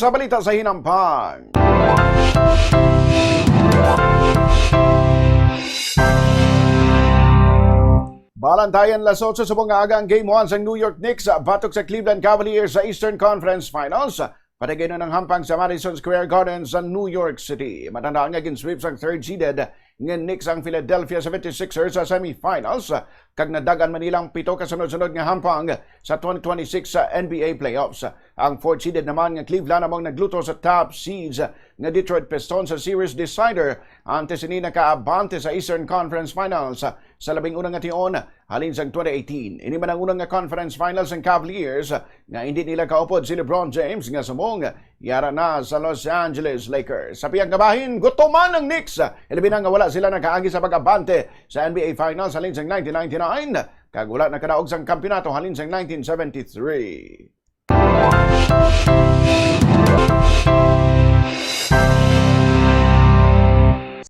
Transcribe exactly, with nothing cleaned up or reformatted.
Sa balita sa hinampang. Balantayan las otso subong nga aga ang Game one sang New York Knicks batok sa Cleveland Cavaliers sa Eastern Conference Finals. Patagay na ang hampang sa Madison Square Garden sa New York City. Matandaan nga gin-sweep sang third seeded nga Knicks ang Philadelphia seventy-sixers sa semifinals, kag nadagan man nila ang pito ka sunod-sunod nga hampang sa twenty twenty-six sa N B A playoffs. Ang fourth seeded naman nga Cleveland amo ang nagluto sa top seeds nga Detroit Pistons sa series decider, antes ini nakaabante sa Eastern Conference Finals sa labing una nga tion halin sang twenty eighteen. Ini man ang una nga conference finals sang Cavaliers nga indi nila kaupod si LeBron James nga subong yara na sa Los Angeles Lakers. Sa pihak nga bahin, gutuman ang Knicks, ilabi na nga wala sila nakaagi sa pag-abante sa N B A Finals halin sang nineteen ninety-nine, kag wala nakadaog sang kampiyonato halin sang nineteen seventy-three.